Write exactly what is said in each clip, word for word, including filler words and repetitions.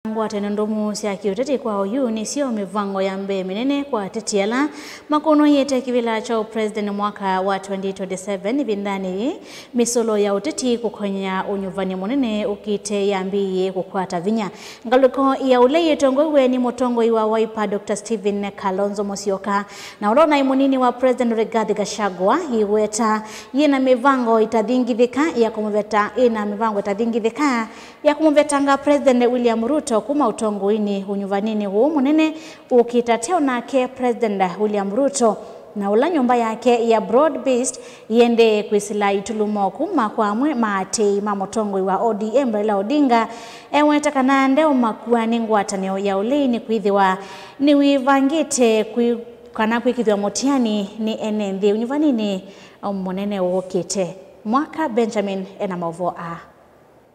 Ngwatanĩo ndũmu sya kĩũteti kwa oyu nĩsyo mĩvango ya mbee mĩnene kwa ateti ala makũnũĩĩte kĩvĩla kya ũpresident mwaka wa twenty twenty-seven. Ĩvindanĩ yĩĩ, mĩsũlo ya ũteti kũkonya ũnyuvani mũnene ũkĩte yambĩĩe kũkwata vinya. Ngalĩko ya ũla yĩtongoew'e nĩ mũtongoi wa Wiper, Doctor Stephen Kalonzo Musyoka, na ũla ũnaĩ mũnini wa President Rigathi Gachagua, yĩweta yĩna mĩvango ĩtathingithĩka ya kũmũveta, ĩna mĩvango ĩtathingithĩka ya kũmũvetanga President William Ruto kuma ũtongoinĩ ũnyuvaninĩ ũũ mũnene ũkĩte ateo nake President William Ruto, na ũla nyũmba yake ya Broad Based yĩendee kwĩsĩla itulumo kuma kwa amwe ma aatĩĩi ma mũtongoi wa O D M Raila Odinga, eweta kana ndeũmakua nĩ ngwatanĩo ya ũlei nĩkwĩthĩwa nĩwĩvangĩte kwĩ-, kana kwĩkĩthw'a mũtiani nĩ ene nthĩ ũnyuvaninĩ mũnene ũũkĩte. Mwaka Benjamin ena maũvoo aa.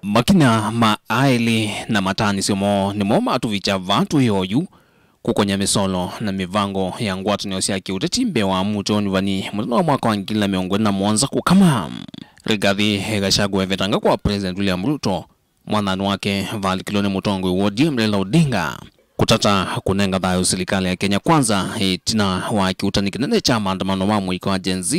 Makinya ma aĩlĩ na mataanĩsyo moo nĩmo matũvikya vaa tũĩ oyu, kũkonya mĩsolo na mĩvango ya ngwatanĩo sya kĩũteti mbee wa mũtwe ũnyuvani mũthenya wa mwaka wa ngili na mĩongo ĩlĩ na mũonza kũkama. Rigathi Gachagua evetanga kwa President William Ruto, mwathani wake valikilwe nĩ mũtongoi wa O D M Raila Odinga, kũtata kũnenga thayũ silikalĩ ya Kenya Kwanza ĩtina wa kĩuutani kĩnene kya maandamano ma mũika wa Gen Z,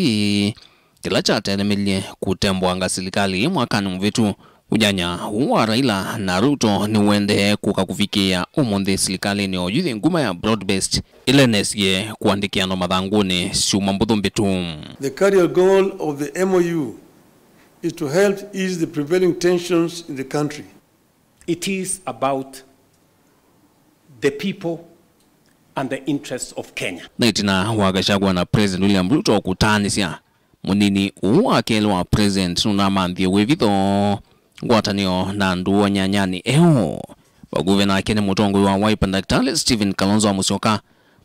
kĩla kyatelemilye kũtembwanga silikalĩ ĩĩ mwakanĩ mũvĩtu. Ũnyanya ũũ wa Raila na Ruto nĩũendee kũka kũvikĩĩa ũmũnthĩ silikalĩnĩ o yu yĩ nguma ya Broad Based, ĩla ĩnesie kũandĩkĩanwa mathangũnĩ syumwa mbũthũ mbĩtu. The career goal of the M O U is to help ease the prevailing tensions in the country. It is about the people and the interests of Kenya. Na ĩtina wa Gachagua na President William Ruto kũtaanĩsya, mũnini ũũ wa kelĩ wa President nũnamanthie wĩvitho ngwatanĩo na andũ o nyanyanĩ eũ. Vakuvĩ nake nĩ mũtongoi wa Wiper Daktari Stephen Kalonzo wa Musyoka,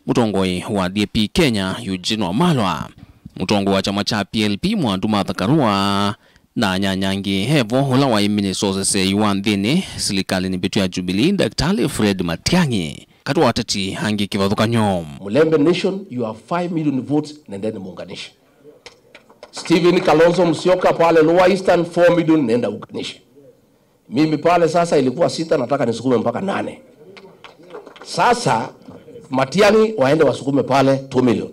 mũtongoi wa D A P Kenya Eugene Wamalwa, mũtongoi wa kyama kya P L P Mwandu Martha Karua, na anyanya angĩ. Evo ũla waĩ minista wa ũseseei wa nthĩnĩ silikalĩnĩ mbĩtu ya Jubilee, Daktari Fred Matiang'i, katĩ wa ateti angĩ kĩvathũkany'o. Mulembe Nation, you have five million votes, nendeni muunganishe. Stephen Kalonzo Musyoka pale Lower Eastern, four million, nenda uunganishe. Mimi pale sasa ilikuwa sita, nataka nisukume mpaka nane. Sasa Matiang'i waende wasukume pale two million.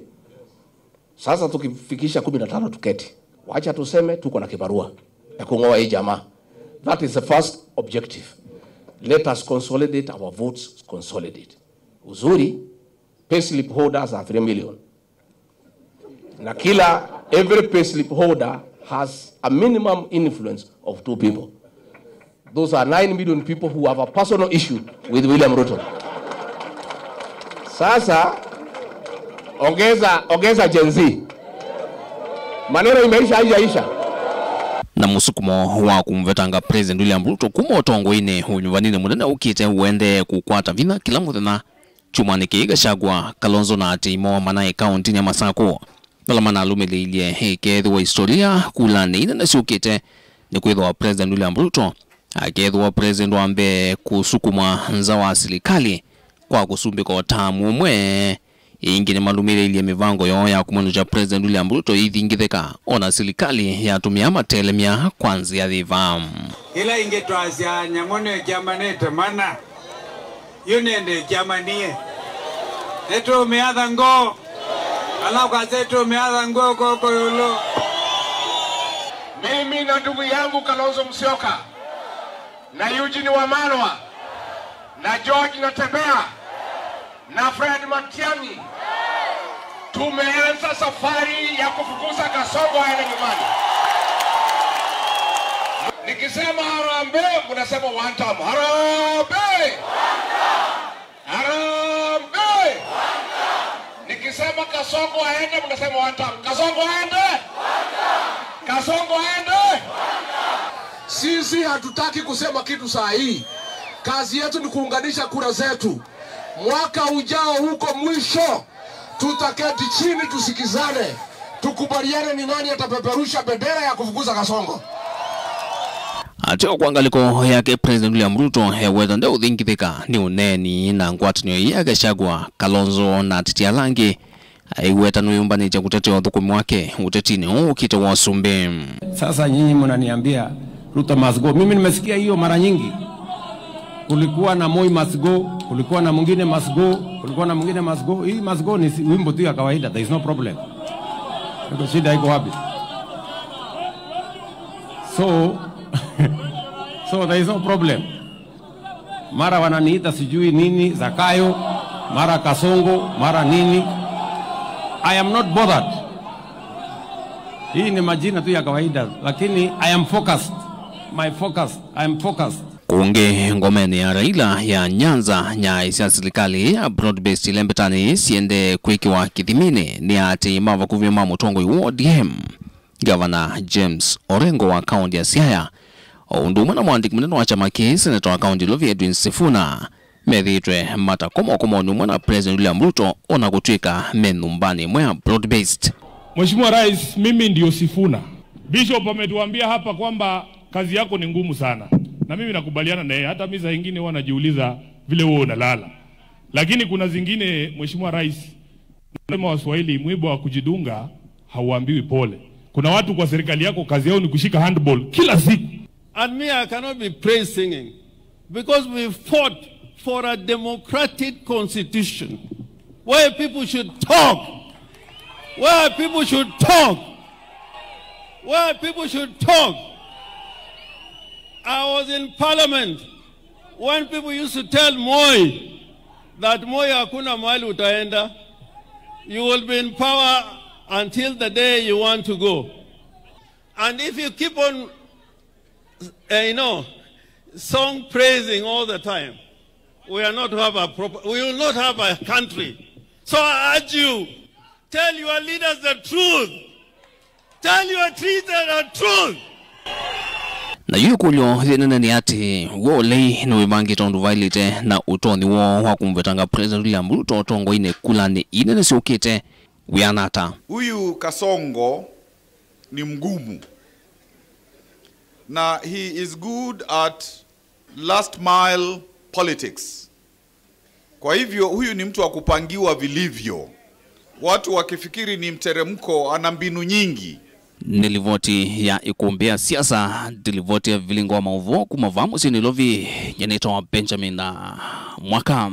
Sasa tukifikisha kumi na tano tuketi. Wacha tuseme tuko na kibarua ya kung'oa hii jamaa. That is the first objective. Let us consolidate our votes, consolidate. Uzuri, payslip holders are three million. Na kila, every payslip holder has a minimum influence of two people. Those are nine million people who have a personal issue with William Ruto. Sasa, ongeza, ongeza Gen Z. Maneno imeisha, haijaisha? Na mũsukumo wa kũmũvetanga President William Ruto kuma ũtongoinĩ ũnyuvaninĩ mũnene ũkĩte ũendee kũkwata vinya kĩla mũthenya. Kyumwanĩ kĩĩ, Gachagua, Kalonzo na atĩi moo manaĩ kaũntĩnĩ ya Masakũ, vala manalũmĩlĩilye ĩkeethĩwa historia kulanĩ inene syũkĩte, nĩkwĩthĩwa President William Ruto akeethĩwa president wa mbee kũsukumwa nza wa silikalĩ kwa kũsumbĩka o taamu ũmwe. Ĩngĩ nĩmalũmĩlĩilye mĩvango yoo ya kũmwenũkya President William Ruto ĩithingĩthĩka, o na silikalĩ yatũmĩa matelemya kwa nzĩa yĩva. Ĩla ĩngĩ twasya nyamũ nĩkyamanĩte mana. Yu nĩndĩkyamanĩe. Nĩtũũmĩatha ngoo. Ala ũkasya nĩtũũmĩatha ngoo kw'oko ĩũlũ. Mimi na ndugu yangu Kalonzo Musyoka na Eugene Wamalwa na George Natembeya na Fred Matiang'i, tumeanza safari ya kufukuza Kasongo aende nyumbani. Nikisema harambee, mnasema one term. Harambee! Harambee! Nikisema Kasongo aende, mnasema one term. Kasongo aende! Kasongo aende! Sisi hatutaki kusema kitu saa hii. Kazi yetu ni kuunganisha kura zetu. Mwaka ujao huko mwisho, tutaketi chini tusikizane, tukubaliane ni nani atapeperusha bendera ya kufukuza Kasongo. Ateo kwa ngalĩko yake, President William Ruto eweta ndeũthingithĩka nĩ ũneeni na ngwatanĩo ĩĩ ya Gachagua, Kalonzo na ateti ala angĩ. Aiweta nĩwĩyũmbanĩtye kũtetea ũthũkũmi wake ũtetinĩ ũũ ũkĩte wa ũsumbĩ. Sasa nyinyi mnaniambia Ruto must go. Mimi nimesikia hiyo mara nyingi. Kulikuwa na Moi must go, kulikuwa na mwingine must go, kulikuwa na mwingine must go. Hii must go ni si- wimbo tu ya kawaida, there is no problem. Iko shida iko wapi? So, so there is no problem. Mara wananiita sijui nini, Zakayo, mara Kasongo, mara nini. I am not bothered. Hii ni majina tu ya kawaida, lakini I am focused. My focus, I am focused. Kũngĩ, ngomenĩ ya Raila ya Nyanza, nyai sya silikalĩ ya broad-based ilembetani siendee kwĩkĩwa kĩthiminĩ nĩ aatĩĩi ma vakuvĩ ma mũtongoi wa O D M, Gavana James Orengo wa kaunti ya Siaya, o ũndũ ũmwe na mũandĩki mũnene wa kyama kĩĩ, seneta wa kaunti Ilovi Edwin Sifuna, methĩĩtwe matakoma ũkomonĩ ũmwe na President William Ruto, o na kũtw'ĩka me nyũmbanĩ ĩmwe ya broad-based. Mheshimiwa Rais, mimi ndio Sifuna. Bishop ametuambia hapa kwamba kazi yako ni ngumu sana. Na mimi nakubaliana na yeye. Hata mimi saa ingine huwa najiuliza vile wewe unalala. Lakini kuna zingine, Mheshimiwa Rais, nasema Waswahili, mwiba wa kujidunga hauambiwi pole. Kuna watu kwa serikali yako kazi yao ni kushika handball kila siku. And me, I cannot be praise singing because we fought for a democratic constitution where people should talk, where people should talk, where people should talk. I was in parliament when people used to tell Moi that, "Moi, hakuna mahali utaenda. You will be in power until the day you want to go." And if you keep on, uh, you know, song praising all the time, we are not have a proper, we will not have a country. So I urge you, tell your leaders the truth. Tell your leaders the truth. Na yu ĩkũlyo yĩnene nĩ atĩ, w'o ũlei nĩwĩvangĩte ũndũ vaĩlĩte na ũtonyi woo wa kũmũvetanga President William Ruto ũtongoinĩ kulanĩ inene syũkĩte wĩana ata? Huyu Kasongo ni mgumu. Na he is good at last mile politics. Kwa hivyo, huyu ni mtu wa kupangiwa vilivyo. Watu wakifikiri ni mteremko, ana mbinu nyingi. Nĩ livoti ya ĩkũmbĩ ya siasa, nĩ livoti ya vilingo wa maũvoo kuma vaa mũsyĩ Nairobi, nyenĩtwa Benjamin Mwaka.